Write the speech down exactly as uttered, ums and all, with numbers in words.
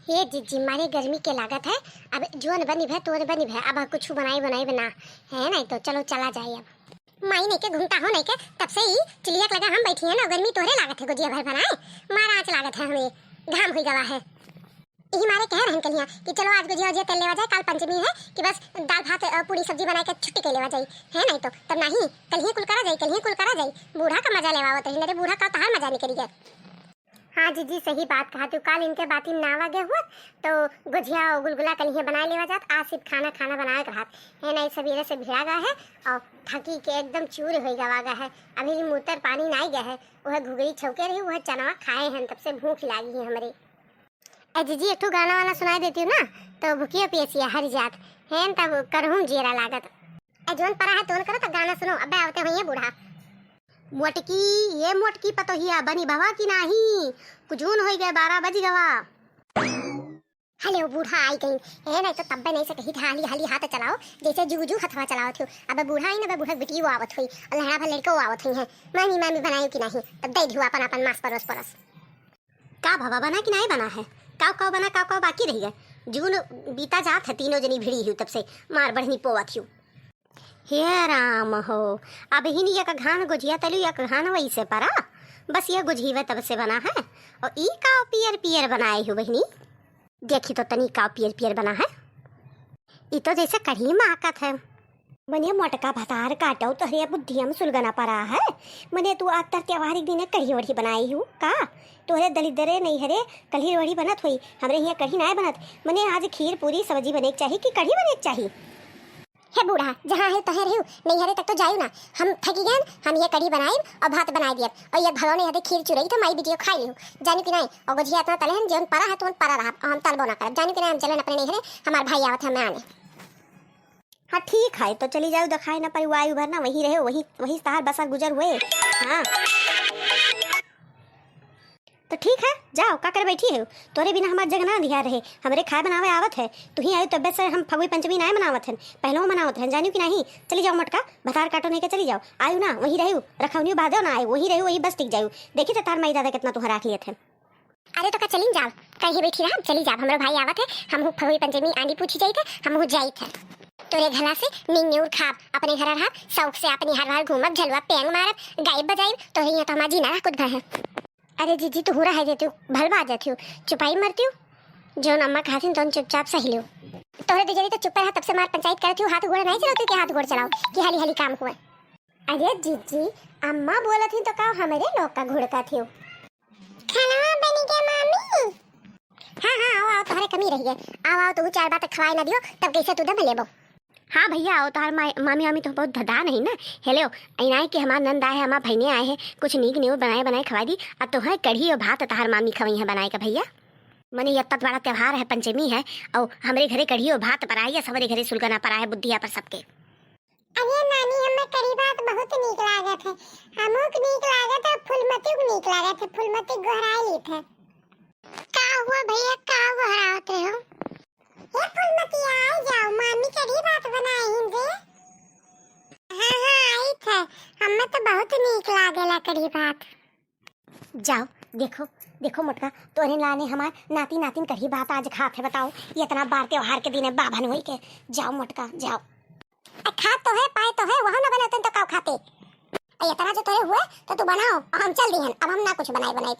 हे जिज्जी, मारे गर्मी के लागत है, अब जोन बनी भे, तोन बनी भे, अब कुछ बनाई बनाई बना है, नहीं तो चलो चला जाए अब। माई नहीं के घूमता हो नहीं के, तब से ही चुलिया के लगा हम बैठी है ना, गर्मी तोहरे लागत है, गोजिया भर बनाए, मारा आँच लागत है हमें, घाम हुई गवा है। यही मारे कह रहन कलिया कि चलो आज गोजिया उजिया तल लेवा जाए, काल पंचमी है कि बस दाल भात, अ, पूरी सब्जी बना के छुट्टी कर लेवा जाए, है नहीं तो तब नहीं, कलिए कुल करा जाए, कलिए कुल करा जाए, बूढ़ा का मजा लेवा आवत रही, अरे बूढ़ा का तहार मजा निकल गया। हाँ जिज्जी, सही बात कहा तू, काल इनके बाती में ना आवा गए हुआ तो गोजिया और गुलगुला कलिए बना लेवा जात, आज सिर्फ खाना खाना बनाए के रहत है नहीं, सवेरे से भिड़ा गया है और थकी के एकदम चूर हो गवा गया है, अभी मूतर पानी ना गया है, वह घुघरी छौके रही, वह चनवा खाए हैं, तब से भूख लागी है हमरे। ए जिज्जी, एक ठो गाना वाना सुनाई देती हूँ ना, तो भुकिया पियसिया हरि जात, है न, तब करहूँ जियरा लागत। ए जोन परा है तोन करो तो गाना सुनो, अबे आवते हुई है बूढ़ा। मोटकी, ये मोटकी पतोहिया, बनी भवा की नाही, कुजून होई गए, बारह बज गवा। हले, वो बूढ़ा आई गई। ए, नहीं तो तब्बे नहीं से कही था, हाली हाली हाथ चलाओ, जैसे जुगजू हथवा चलावत हो। अबे बूढ़ा आई ना, अबे बूढ़ा बिटियो आवत हुई, और लहरा भर लड़को आवत हुई है। मामी, मामी बनायो कि नहीं? तब दे दियो अपन अपन मांस परोस परोस। का भवा बना कि नहीं बना है? काव काव बना, काव काव बाकी रही है? जून बीता जात है, तीनों जनी भिड़ी ही तब से मार बढ़नी पोवत ही। हे राम हो, अब ही नहीं एक घान गोझिया तलू, एक घान वैसे परा, बस ये गोझिया तब से बना है। और ई काव पियर पियर बनाए हो बहिनी? देखी तो तनी काव पियर पियर बना है। ई तो जैसे कढ़ी माकत है। मने मोटका भतार काटो, तोहरे बुद्धिया में सुलगना परा है। मने तू आतर त्योहार के दिन कढ़ी वढ़ी बनाई हूँ का? तोहरे दलिद्दरे नैहरे कढ़ी वढ़ी बनत होई, हमरे हियाँ कढ़ी नाय बनत। मने आज खीर पूरी सब्जी बने के चाही कि कढ़ी बने के चाही? हे बूढ़ा, जहाँ है तहे रहू, नैहरे तक तो जायू ना। हम थकी गए, हम ये कढ़ी बनाइब और भात बनाई दियब। और ये भगवान यहाँ खीर चुरई तो माई बिटियो खाई लिहू, जानू कि नहीं? और गोझिया इतना तले हन, जेवन परा है तो परा रहा, और हम तलबो ना करब, जानू कि नहीं? हम चलन अपने नैहरे, हमार भाई आवत है, मैं आने। हाँ ठीक है, तो चली जाओ, दिखाए ना परी, वायु भर ना वही रहे, वही, वही तार बसर गुजर हुए। हाँ तो ठीक है, जाओ, का करे बैठी है? तोरे बिना हमार जगना अंधियार रहे। हमरे खाए बनावे आवत है, तू ही आयो तब्बे से हम फगुई पंचमी नाय मनावत हन, पहले मनावत रहन, जानू कि नहीं? चली जाओ मोटका, भतार काटो नहीं के चली जाओ, आयु ना वही रहू, रखौनियो बादो ना आयु, वही रहू, वही बस टिक जायू। देखी तो तार माई दादा कितना तुहरा राख लियत है। अरे तो का चलिन जाब, कहीं बैठी रहब, चली जाब, हमरो भाई आवत है, हमहू फगुई पंचमी आंडी पूछी जाइत है, हमहू जाइत है। तोरे घला से नींद नेउर खाब, अपने घर रहब, शौक से अपनी हर हर घूमब, झलुआ पेंग मारब, गाइब बजाइब, तोरे यहाँ तो हमार जीना रह कुछ भय है। अरे जीजी, तू हुरा है जे तू भलवा जाती हो, चुपाई मरती हो, जौन अम्मा खातिन तौन चुपचाप सही लियो। तोहरे दू जनी तो चुप रहा, तब से मार पंचायत करती हो, हाथ गोड़ नहीं चलाती कि हाथ गोड़ चलाओ कि हाली हाली काम हुआ। अरे जीजी, अम्मा बोलत ही तो का हमरे लोग का घुड़कत ही? खाना बनी क्या मामी? हाँ, हाँ, आओ, आओ, तोहरे कमी रही है। आओ, आओ, तू चार बात खवाए ना दियो, तब कैसे तू दम लेबो? हाँ भैया, आओ, तोहर मा-, मामी, मामी तो बहुत धदा नहीं ना। हेलो, इनाई के हमार नंद आए हैं, हमार भैने आए हैं, कुछ नीक नेउर बनाए, बनाए खवाई दी। अब तोहरे कढ़ी और भात तोहर मामी खवई है बनाए का भैया। मने ये इतना बड़ा त्योहार है, पंचमी है, और हमरे घरे कढ़ी और भात परा है, या सबरे घरे सुलगना परा है, बुद्धिया पर सबके। अरे नानी, हमें कढ़ी भात बहुत नीक लागत है। हमहू के नीक लागत है, फूलमती के नीक लागत है, फूलमती गोहराए लीत है। का हुआ भैया, का गोहरावत रहे हो? हे फूलमती, आ जाओ, मामी कढ़ी भात बनाए हिन रे। हाँ, हाँ, आई थे, हमें तो बहुत नीक लागेला कढ़ी भात। जाओ, देखो, देखो मोटका, तोरे लाने हमार नाती नातिन कढ़ी भात आज खात है, बताओ, ये इतना बार त्योहार के दिन है, बाभन होई के। जाओ मोटका, जाओ। आ, खात तो है, पाए तो है, वहाँ ना बनाते तो काव खाते? आ, इतना जो तोरे हुए, तो तू बनाओ, और हम चल दिहन, अब हम ना कुछ बनाए बनाए।